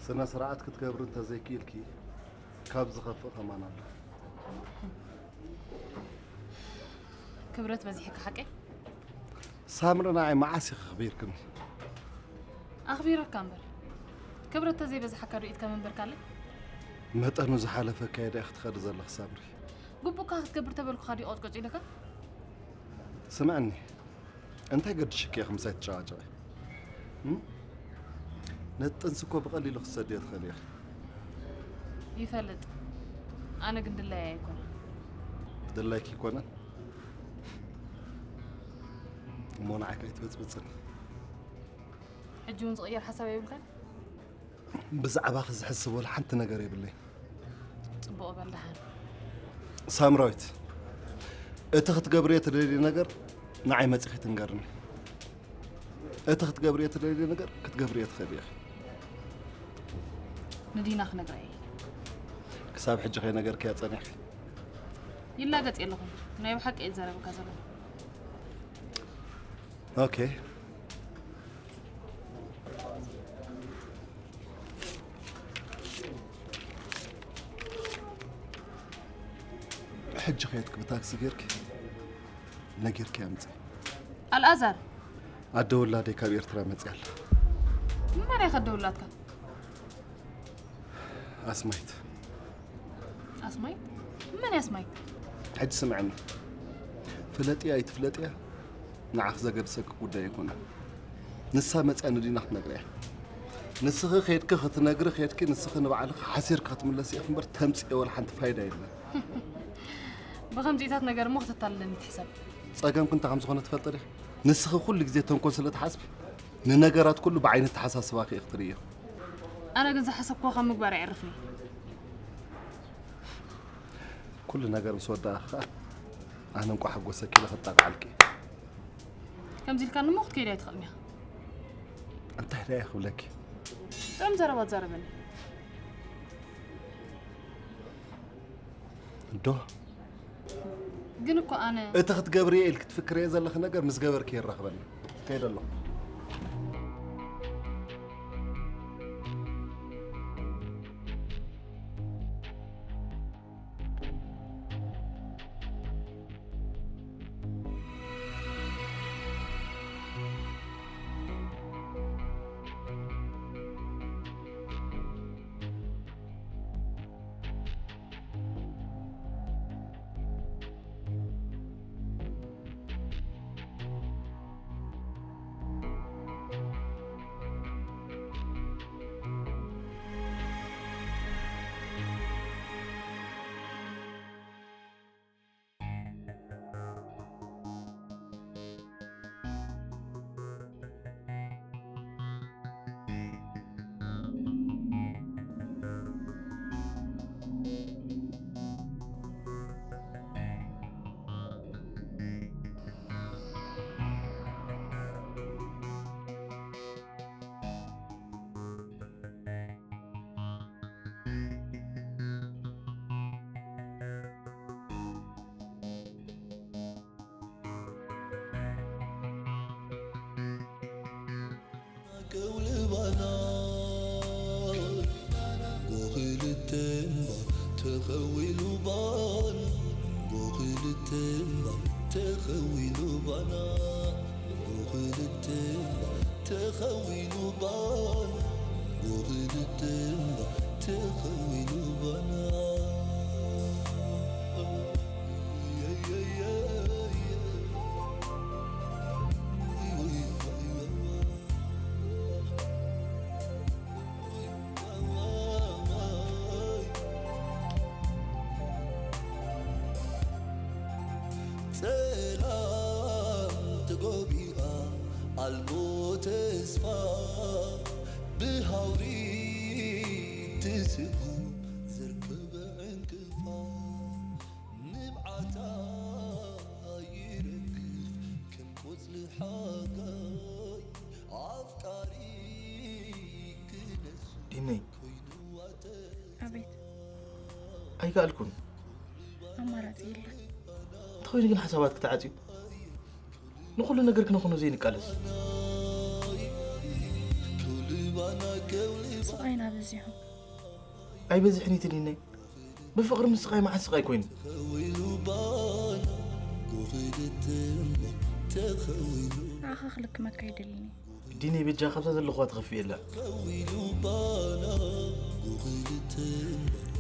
ስነ ስርዓት ክትገብሪ እንተዘይክኢልኪ ካብ ዝኸፍእ ከማን ኣሎ። ክብረት በዚሕካ ሓቀይ ሳምሪ ንዓይ መዓስ ኢኺ ኣኽቢርክኒ? ኣኽቢረካ እምበር ክብረት ተዘይበዝሓካ ዶ ኢድካ ምንበርካለይ? መጠኑ ዝሓለፈ ኣካይዳ ኢኺ ትኸዲ ዘለኺ ሳምሪ። ግቡእካ ክትገብር ተበልኩኻ ድዩ ቆጭቆጭ ኢለካ? ስምዕኒ እንታይ ገድሽኪ ኢኺ ምሳይ ትጨዋጨዊ? እም? ነቲ ጥንሲ እኮ ብቐሊሉ ክትሰድዮ ትኽእሊ ኢኺ። ይፈልጥ ኣነ ግን ድላየ ኣይኮነን። ድላይኪ ኣይኮነን? እሞ ንዓይ ከይትበፅብፅኒ። ሕጂ እውን ዝቕየር ሓሳብ የብልካን? ብዛዕባኺ ዝሕስብ ወላ ሓንቲ ነገር የብለይን። ፅቡቕ በል ደሓን። ሳምራዊት፣ እቲ ክትገብርዮ ትደልዩ ነገር ንዓይ መፂኺ ትንገርኒ። እቲ ክትገብርዮ ትደልዩ ነገር ክትገብርዮ ትኽእሊ ኢኺ። ንዲና ክነግራ እየ። ክሳብ ሕጂ ከይነገርክያ ፀኒሕኪ። ይላገፅ የለኹን። ናይ ብሓቂ እየ ዝዛረበካ ዘለኹ። ኦኬ። ሕጂ ከየድኪ ብታክሲ ጌርኪ ነጊርኪ ኣምፅእ። ኣልኣዛር። ኣደ ውላደይ ካብ ኤርትራ መፅያ ኣላ። መን እያ ከደ ውላድካ? ኣስማይት። ኣስማይት? መን እያ ኣስማይት? ሕጂ ስምዕኒ። ፍለጥያ ኣይትፍለጥያ ንዓኺ ዘገድሰኪ ጉዳይ ኣይኮነን። ንሳ መፅያ ንዲና ክትነግርያ። ንስኺ ከይድኪ ክትነግሪ ከይድኪ ንስኺ ንባዕልኺ ሓሲርኪ ክትምለሲ ኢኺ እምበር ተምፅእዮ ወላ ሓንቲ ፋይዳ የለን። ብኸምዚኢታት ነገር እሞ ክተታልለኒ ትሕሰብ። ፀገምኪ እንታይ ከም ዝኾነ ትፈልጢ ዲኺ? ንስኺ ኩሉ ግዜ ተንኮል ስለ ትሓስቢ ንነገራት ኩሉ ብዓይኒ ኣተሓሳስባኺ ኢኺ ትርእዮ። ኣነ ግን ዝሓሰብክዎ ካብ ምግባር ኣየዕርፍን እየ። ኩሉ ነገር ምስ ወዳእኺ ኸኣ ኣነ እንቋዕ ሓጎሰኪ ኢለ ከጣቕዓልኪ እየ። ከምዚ ኢልካኒ እሞ ክትከይድ ኣይትኽእልን ኢኻ። እንታይ ደኣ እየ ክብለኪ? ጥዑም ዘረባ ተዛረበኒ። ዶ ግን እኮ ኣነ እቲ ክትገብርዮ ኢልክ ትፍክርዮ ዘለኺ ነገር ምስ ገበርክ የራኽበኒ። ከይደ ኣለኹ። ጸላም ተጎቢኣ ኣልቦ ተስፋ ብሃውሪ ትስጉ ዘርከበ ዕንቅፋ ንብዓታ ይረግፍ ከም ቆጽሊ ሓጋይ ኣፍቃሪ ክነሱ ዲነይ ኮይንዋ ተስፋ ኣቤት። ኣይከኣልኩን። ኣማራጺ የለን። እንተኾይኑ ግን ሓሳባት ክትዓጽዩ ንኹሉ ነገር ክነኹኖ ዘይንቃለስ። ስቓይና በዚሑ። ኣይበዝሕን እዩ ትድነይ። ብፍቕሪ ምስቓይ መዓስ ስቓይ ኮይኑ? ንዓኻ ክልክመካ ኣይደልን እየ። ዲነይ በጃ ካብዛ ዘለኹዋ ተኸፍእ የላ።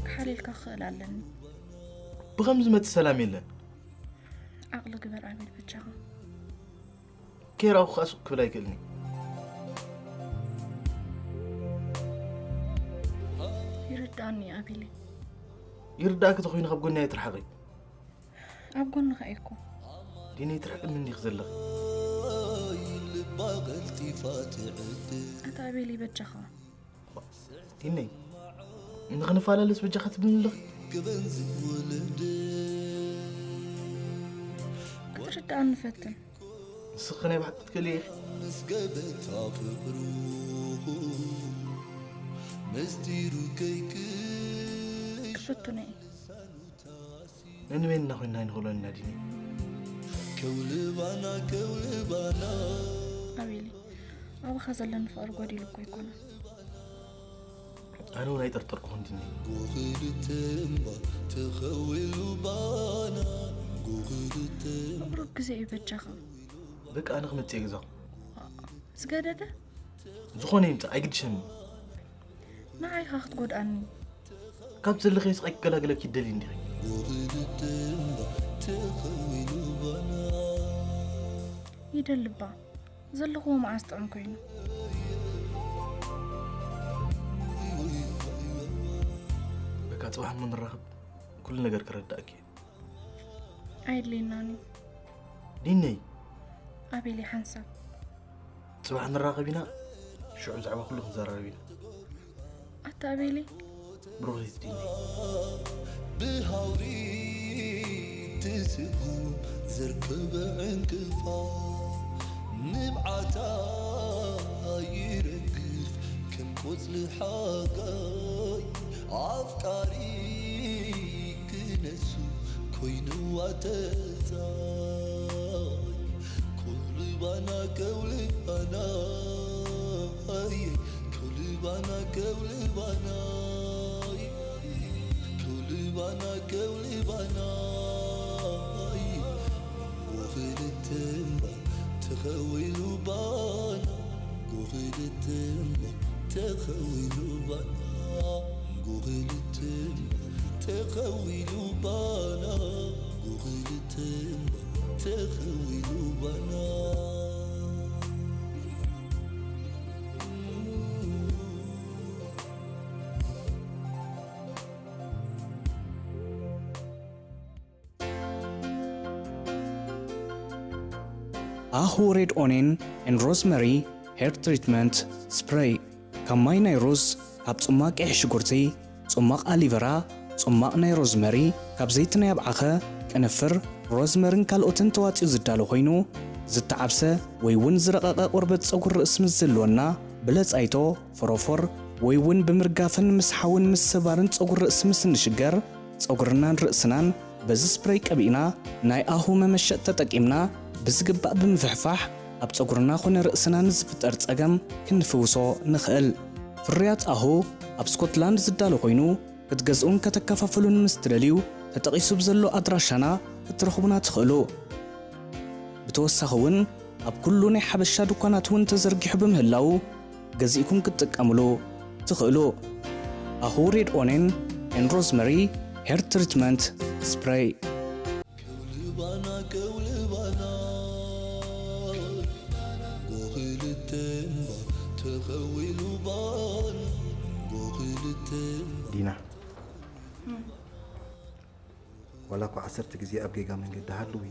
ክሓልየልካ ክኽእል ኣለኒ። ብኸም ዝመጽእ ሰላም የለን። ዓቕሊ ግበር ኣቤል በጃኻ። ኬራኹ ከኣ ሱቕ ክብል ኣይክእልኒ። ይርዳእኒ ኣቤል። ይርዳእኪ ተኾይኑ ካብ ጎኒ ኣይትርሓቒ። ኣብ ጎንኻ እየ እኮ። ዲነይ ትርሕቅኒ እንዲኺ ዘለኺ። ኣታ ኣቤል በጃኻ። ዲነይ ንኽንፈላለስ በጃኻ ትብልኒ ኣለኺ። ክትርዳእኒ ፈትን። ንስኺ ናይ ብሓቂ ትክእሊ ኢኺ። ክፍትኖ እየ። ነንበይንና ኮይንና ኣይንኽእሎን ኢና ዲኒ። ኣቤሊ፣ ኣባኻ ዘለኒ ፍቕሪ ጎዲሉ እኮ ኣይኮነን። ኣነ እውን ኣይጠርጠርኩኹን ዲኒ። ቁሩብ ግዜ እዩ በጃኻ። በቃ ኣነ ክመጽእ እየ ገዛኹም። ዝገደደ? ዝኾነ ይምጻእ ኣይግድሸንን። ንዓይ ኢኻ ክትጎድኣኒ። ካብ ዘለኽዮ ስቓይ ክገላግለኪ ይደሊ እንዲኺ። ይደሊ እባ። ዘለኽዎ መዓስ ጥዑም ኮይኑ። በቃ ጽባሕ እሞ ንራኸብ። ኩሉ ነገር ክረዳእኪ እየ። ኣየድልየናን እዩ። ዲነይ። ኣቤሊ ሓንሳብ። ጽባሕ ንራኸብ ኢና። ሽዑ ብዛዕባ ኩሉ ክንዘራረብ ኢና። ኣታ ኣቤሊ። ብሩኽቲ ዲነይ። ብሃውሪ ትስጉም ዘርከበ ዕንቅፋ ንብዓታ ይረግፍ ከም ቆጽሊ ሓጋይ ኣፍቃሪ ክነሱ ኮይንዋ ተዛይ ከውልባና ከውልባና ኣየ ከውልባና ከውልባና ከውልባና ከውልባና ኣየ ጎኽልተምባ ተኸዊሉ ባና ጎኽልተምባ ተኸዊሉ ባና ጎኽልተምባ ተኸዊሉ ባና ጎኽልተምባ ተኸዊሉ ባና ኣሁ ሬድ ኦኔን ኤን ሮዝመሪ ሄር ትሪትመንት ስፕሬይ ካብ ማይ ናይ ሩዝ ካብ ጽማቕ ቀይሕ ሽጉርቲ ጽማቕ ኣሊቨራ ጽማቕ ናይ ሮዝመሪ ካብ ዘይቲ ናይ ኣብዓኸ ቅንፍር ሮዝመርን ካልኦትን ተዋጺኡ ዝዳሎ ኮይኑ ዝተዓብሰ ወይ እውን ዝረቐቐ ቆርበት ጸጉሪ ርእሲ ምስ ዝህልወና ብለጻይቶ ፎሮፎር ወይ እውን ብምርጋፍን ምስ ሓውን ምስ ስባርን ጸጉሪ ርእሲ ምስ እንሽገር ጸጉርናን ርእስናን በዚ ስፕሬይ ቀቢእና ናይ ኣሁ መመሸጥ ተጠቂምና ብዝግባእ ብምፍሕፋሕ ኣብ ጸጉርና ኾነ ርእስና ንዝፍጠር ጸገም ክንፍውሶ ንኽእል። ፍርያት ኣሁ ኣብ ስኮትላንድ ዝዳሎ ኮይኑ ክትገዝኡን ከተከፋፍሉን ምስ ትደልዩ ተጠቒሱ ብዘሎ ኣድራሻና ክትረኽቡና ትኽእሉ። ብተወሳኺ እውን ኣብ ኩሉ ናይ ሓበሻ ድኳናት እውን ተዘርጊሑ ብምህላዉ ገዚእኩም ክትጥቀምሉ ትኽእሉ። ኣሁ ሬድ ኦኔን ኤን ሮዝመሪ ሄር ትሪትመንት ስፕሬይ። ከውልባና ከውልባና ጎኽልተምባ ተኸዊሉ ባና ጎኽልተምባ ዲና ዋላ እኳ ዓሰርተ ግዜ ኣብ ጌጋ መንገዲ ሃልዊ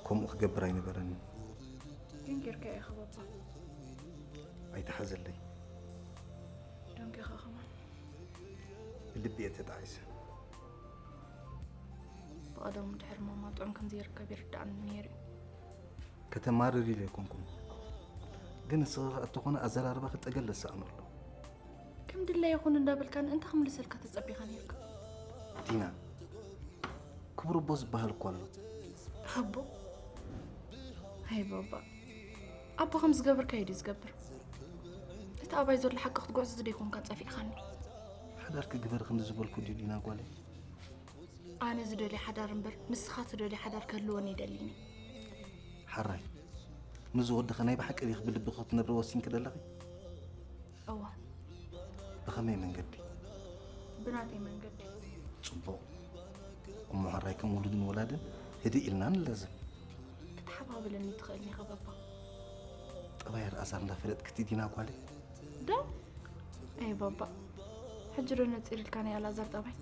ከምኡ ክገብር ኣይነበረንን። ግን ጌርካ ኢኻ ባባ። ኣይትሓዘለይ። ደንጊኻ ከማን። ብልቢ እየ ተጣዒሰ። ብቐደሙ ድሕሪ ማማ ጥዑም ከም ዘይርከብ ይርድኣኒ ነይሩ እዩ። ከተማርር ኢለ ኣይኮንኩን። ግን ንስኺ ከኣ እተኾነ ኣዘራርባኺ ጠገል ዘሰኣኖ ኣሎ። ከም ድለየ ይኹን እንዳበልካኒ እንታይ ክምልሰልካ ተጸቢኻ ነይርካ? ዲና፣ ክቡር ኣቦ ዝበሃል እኮ ኣሎ። ኣቦ? ኣይ ባባ፣ ኣቦ ከም ዝገበርካዮ ድዩ ዝገብር? እቲ ኣባይ ዘሎ ሓቂ ክትጉዕዞ ዘይኮንካ ጸፊእኻኒ። ሓዳር ክግበር ክንዲ ዝበልኩ ድዩ ዲና ጓለይ? ኣነ ዝደልዮ ሓዳር እምበር ንስኻ ትደልዮ ሓዳር ክህልወኒ ኣይደልን እዩ። ሓራይ፣ ምስዚ ወድኺ ናይ ብሓቂ ዲኺ ብልብኺ ክትነብሪ ወሲንኪ ዘለኺ? እወ። ብኸመይ መንገዲ? ብናተይ መንገዲ። ጽቡቕ። እሞ ሕራይ ከም ውሉድን ወላድን ህድእ ኢልና ንላዘብ። ክትሓባብለኒ ትኽእል ኢኻ ባባ። ጠባይ ኣልኣዛር እንዳፈለጥኪ እቲ ዲና ጓለይ? ዶ? ኣይ ባባ። ሕጂ ዶ ነጺርልካ ናይ ኣልኣዛር ጠባይ?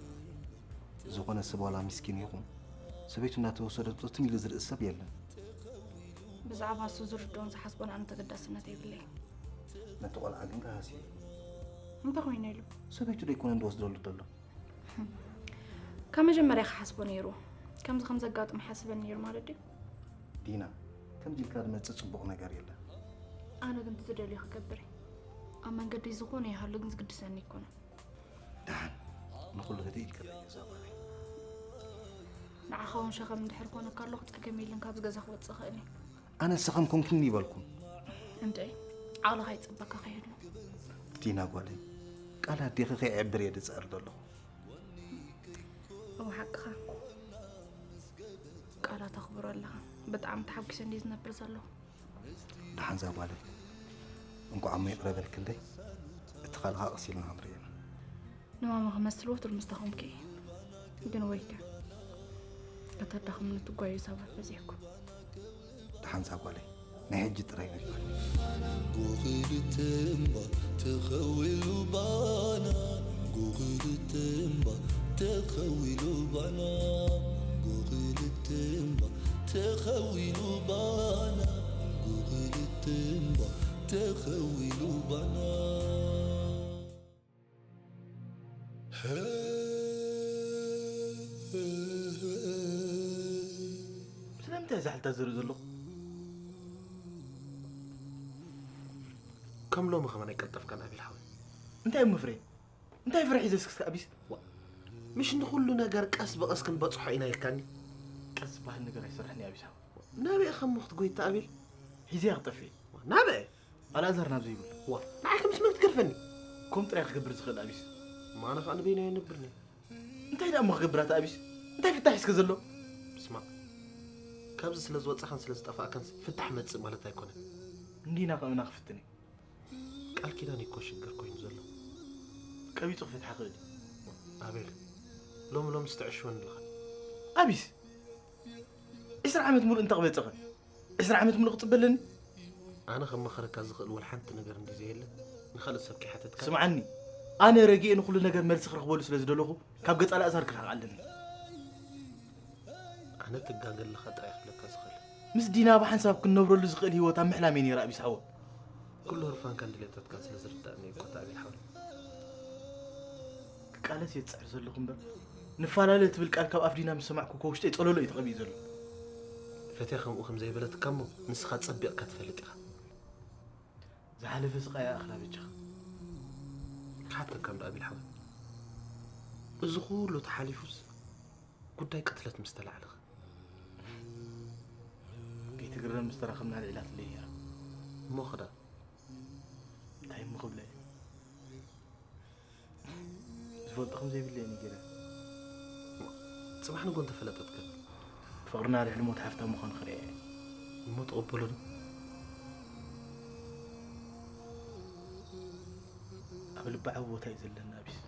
ዝኾነ ሰብ ዋላ ምስኪን ይኹን ሰበይቱ እንዳተወሰደቶ ትም ኢሉ ዝርኢ ሰብ የለን። ብዛዕባ እሱ ዝርድኦን ዝሓስቦን ኣነ ተገዳስነት የብለይ። ነቲ ቆልዓ ግን ከሃስዮ እዩ። እንታይ ኮይኑ ኢሉ? ሰበይቱ ዶ ኣይኮነን ዝወስደሉ ዘሎ? ካብ መጀመርያ ክሓስቦ ነይሩ። ከምዚ ከም ዘጋጥም ሓስበን ነይሩ ማለት ድዩ? ዲና፣ ከምዚ ኢልካ ዝመጽእ ጽቡቕ ነገር የለን። ኣነ ግን ዝደልዮ ክገብር እየ። ኣብ መንገዲ ዝኾነ ይሃሉ ግን ዝግድሰኒ ኣይኮነን። ደሓን ንኹሉ ህድእ ኢልካ እዛ ጓለይ። ንዓኻ እውን ሸኸም እንድሕር ኮነካ ኣለኹ ጸገም የለን፣ ካብዚ ገዛ ክወጽእ እኽእል እየ። ኣነ ሰኸም ኮንኩኒ ይበልኩም። እንድዒ ዓቕልኻ ይጽበካ ከይህሉ። ዲና ጓለይ፣ ቃል ኣዴኺ ከይዕብር እየ ዝጽዕር ዘለኹ። እወ ሓቅኻ። ቃላት ኣኽብሮ ኣለኻ። ብጣዕሚ ተሓጒሰ እንድየ ዝነብር ዘለኹ። ደሓን እዛ ጓለይ፣ እንኳዕ እሞ ይቕረ በልክለይ። እቲ ካልእ ኸኣ ቀስ ኢልና ክንርኢ ኢና። ንማማ ክመስል ወትሩ ምስ ደኸምኩ እየ። ግን ወይከ ከተዳኽምኒ ትጓዩ ሰባት በዚሕኩም። ደሓን እዛ ጓለይ፣ ናይ ሕጂ ጥራይ ነግረኒ። ጎኽልተምባ ተኸዊሉ ባና ጎኽልተምባ ተኸዊሉ ባና ጎኽልተምባ ተኸዊሉ ባና ጎኽልተምባ ተኸዊሉ ባና ስለምንታይ እዛ ሓልታ ዝርኢ ዘለኹ? ከም ሎሚ ከማን ኣይቀልጠፍካን ኣቤል ሓወይ። እንታይ እሞ ፍሬ? እንታይ ፍረ ሒዘ እስክስካ ኣቢስ? ዋ፣ ምሽ ንኹሉ ነገር ቀስ ብቐስ ክንበጽሖ ኢና ኢልካኒ? ቀስ ዝበሃል ነገር ኣይሰርሕን እየ ኣቢስ ሓወይ። ናበይ ኢኻ እሞ ክትጎይታ ኣቤል? ሒዘያ ክጠፍእ እየ። ናበይ? ኣልኣዛር ናብ ዘይብሉ። ዋ፣ ንዓይ ከምስ መን ክትገርፈኒ? ከምኡ ጥራይ ክገብር ዝኽእል ኣቢስ። እሞ ኣነ ኸኣ ንበይነይ ኣይነብርን እየ። እንታይ ደኣ እሞ ክገብር ኣታ ኣቢስ? እንታይ ፍታሕ እዩ እስከ ዘሎ? ስማዕ፣ ካብዚ ስለ ዝወጻኻን ስለ ዝጠፋእካን ፍታሕ መጽእ ማለት ኣይኮነን። እንዲና ከምና ክፍትን እዩ። ቃል ኪዳን እኮ ሽግር ኮይኑ ዘሎ። ቀቢጹ ክፈትሓ ክእል እዩ። ኣቤል፣ ሎሚ ሎምስ ትዕሽወኒ ኣለኻ። ኣቢስ፣ ዕስራ ዓመት ሙሉእ እንተቕበጸኸ? ዕስራ ዓመት ሙሉእ ክጽበ ኣለኒ? ኣነ ከመኸረካ ዝኽእል ወላ ሓንቲ ነገር እንዲ ዘየለ፣ ንኻልእ ሰብ ከይሓተትካ። ስምዓኒ፣ ኣነ ረጊኤ ንኹሉ ነገር መልሲ ክረኽበሉ ስለ ዝደለኹ፣ ካብ ገጽ ኣልኣዛር ክርሕቕ ኣለኒ። ኣነ ትጋገ ኣለኻ ጥራይ ክብለካ ዝኽእል። ምስ ዲና ብሓንሳብ ክንነብረሉ ዝኽእል ህይወት ኣብ ምሕላም እየ ነይረ ኣቢስ ሓወይ። ኩሉ ህርፋንካን ድሌታትካን ስለ ዝርዳእኒ እዩ እኮ ኣቤል ሓወይ። ክቃለስ እየ ዝጽዕር ዘለኹ እምበር፣ ንፈላለ ትብል ቃል ካብ ኣፍ ዲና ምስ ሰማዕኩ እኮ ውሽጠይ ጸለሎ እዩ ተቐቢኡ ዘሎ። ፈትያ ከምኡ ከም ዘይበለትካ እሞ ንስኻ ጸቢቕካ ትፈልጥ ኢኻ። ዝሓለፈ ስቓይ ኣእኽላ በጃኻ። ክሓተካ እንዶ ኣቤል ሓወይ፣ እዚ ኩሉ ተሓሊፉስ ጉዳይ ቅትለት ምስ ተላዕለኸ? ከይትግረም ምስ ተራኸብና ኣልዒላትለይ ነይራ። እሞ ኸዳ? እንታይ እሞ ክብላ እየ? ዝፈልጦ ከም ዘይብለይ እየ ነጊረ። ጽባሕ ንጎ እንተፈለጠትከ? ፍቕርና ልዕሊ ሞት ሓፍታ ምዃኑ ክርእያ እየ። እሞ ትቕበሎ ዶ? ኣብ ልባ ዓቢ ቦታ እዩ ዘለኒ ኣቢስ።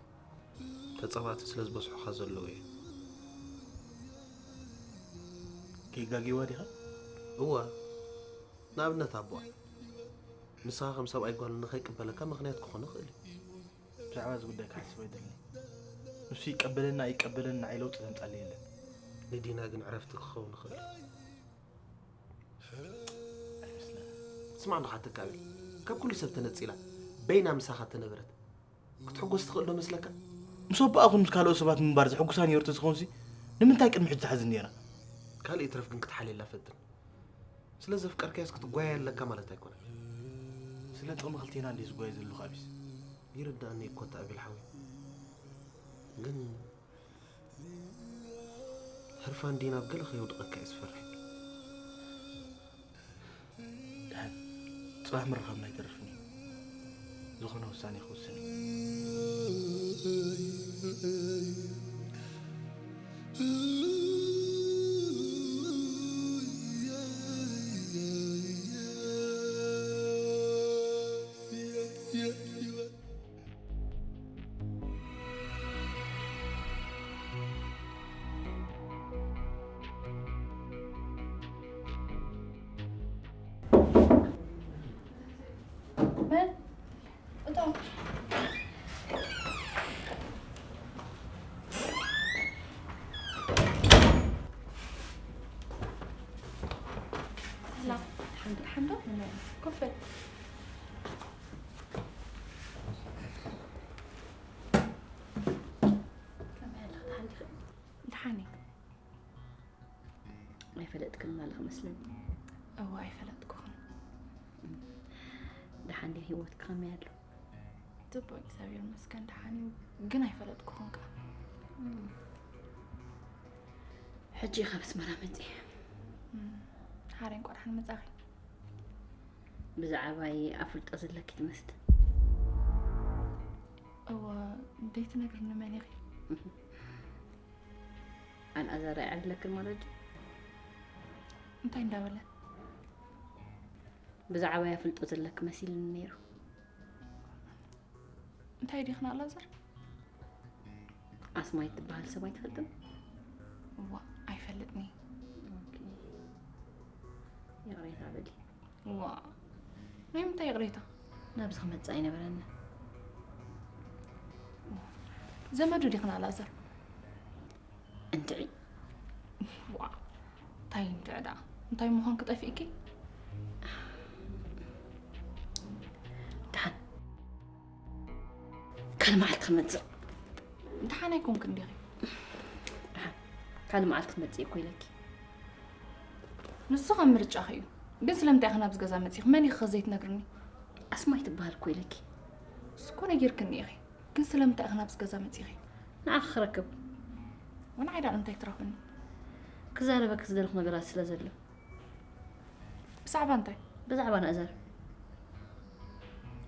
ተጻባእቲ ስለ ዝበዝሑኻ ዘለዉ እየ። ከይጋግይዋ ዲኻ? እወ። ንኣብነት ኣቦኣ። ንስኻ ከም ሰብኣይ ጓሉ ንኸይቅበለካ ምኽንያት ክኾኖ ይኽእል እዩ። ብዛዕባ እዚ ጉዳይ ክሓስብ ኣይደልን። ንሱ ይቀበለና ኣይቀበለና ንዓይ ለውጢ ዘምጻለይ የለን። ንዲና ግን ዕረፍቲ ክኸውን ይኽእል እዩ። ኣይመስለንን። ስማዕ እንዶ ሓተካ ኣቤል፣ ካብ ኩሉ ሰብ ተነጺላ በይና ምሳኻ ተነበረት ክትሕጎስ ትኽእል ዶ መስለካ? ምስ ኣቦኣ ኹን ምስ ካልኦት ሰባት ምንባር ዘሐጉሳ ነይሩ ተዝኾንሲ ንምንታይ ቅድሚ ሕጂ ትሓዝን ነይራ? ካልእ ይትረፍ ግን ክትሓልየላ ፈትን። ስለ ዘፍቀርካያስ ክትጓየ ኣለካ ማለት ኣይኮነን። ስለ ጥቕሚ ክልቴና እንድየ ዝጓየ ዘለኹ ኣቢስ። ይርዳእኒ እኮ እቲ ኣቤል ሓወይ። ግን ህርፋን ዲና ኣብ ገለ ከየውድቐካ እየ ዝፈርሕ። ደሓን፣ ጽባሕ ምርኻብና ኣይተርፍን እዩ። ዝኾነ ውሳኔ ክውስን እዩ። መን? እቶም። ሰላም። ሓንቲ ሓንዶ? ኮፍ በል። ከመይ ኣለኺ? ደሓን ዲኺ? ደሓን እየ። ኣይፈለጥክን ኣለኺ መስለኒ። እወ፣ ኣይፈለጥኩኹን። ደሓን ድዩ ህይወትኪ ከመይ ኣሎ? ጽቡቕ፣ እግዚኣብሔር ይመስገን ደሓን እዩ፣ ግን ኣይፈለጥኩኹን ከኣ። ሕጂ ካብ ኣስመራ መጺኤ። እም፣ ሓራይ እንኳዕ ደሓን መጻኺ። ብዛዕባይ ኣፍልጦ ዘለኪ ትመስል። እወ፣ ደይትነግርኒ መን ኢኺ? ኣልኣዛር ኣይዓብለክን ማለት ድዩ? እንታይ እንዳበለ? ብዛዕባይ ኣፍልጦ ዘለኪ መሲልኒ ነይሩ። እንታይ ዲኽን ኣልኣዛር? ኣስማይ ትበሃል ሰብ ኣይትፈልጥን? እዋ፣ ኣይፈልጥን እየ። ኦኬ። ይቕሬታ በሊ። እዋ፣ ናይ ምንታይ ይቕሬታ? ናብዚ ክመጽእ ኣይነበረኒ። ዘመዱ ዲኽን ኣልኣዛር? እንትዒ። ዋ፣ እንታይ እንትዒ ደኣ? እንታይ ምዃንኪ ጠፊእኪ? ደሓን ካልእ መዓልቲ ክመጽእ። ደሓን ኣይኮንክን ዲኺ? ደሓን ካልእ መዓልቲ ክመጽእ እኮ ኢለኪ። ንሱ ከም ምርጫኺ እዩ። ግን ስለምንታይ ኢኺ ናብዚ ገዛ መጺኺ? መን ኢኺ ኸ ዘይትነግርኒ? ኣስማይ ትበሃል እኮ ኢለኪ። እሱ እኮ ነጊርክኒ ኢኺ። ግን ስለምንታይ ኢኺ ናብዚ ገዛ መጺኺ? ንዓኺ ክረክብ። ወንዓይ ደኣ እንታይ ትረኽብኒ? ክዛረበኪ ዝደለኹ ነገራት ስለ ዘሎ። ብዛዕባ እንታይ? ብዛዕባ ናእዛር።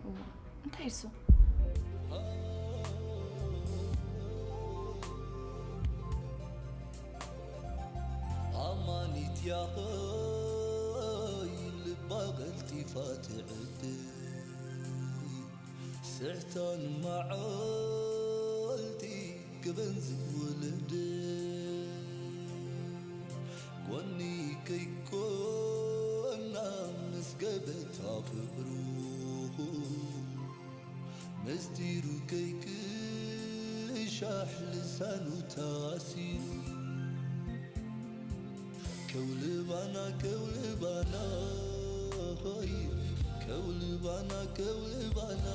እዋ፣ እንታይ እሱ? ኣማኒት ያኸይ ልባ ቀልጢፋ ትዕድል ስሕታን መዓልቲ ክበን ዝውልድ ጎኒ ከይኮና ምስ ገበታ ፍቅሩ ምስጢሩ ከይክሻሕ ልሳኑ ታሲሩ ከውልባና ከውልባና ሆይ ከውልባና ከውልባና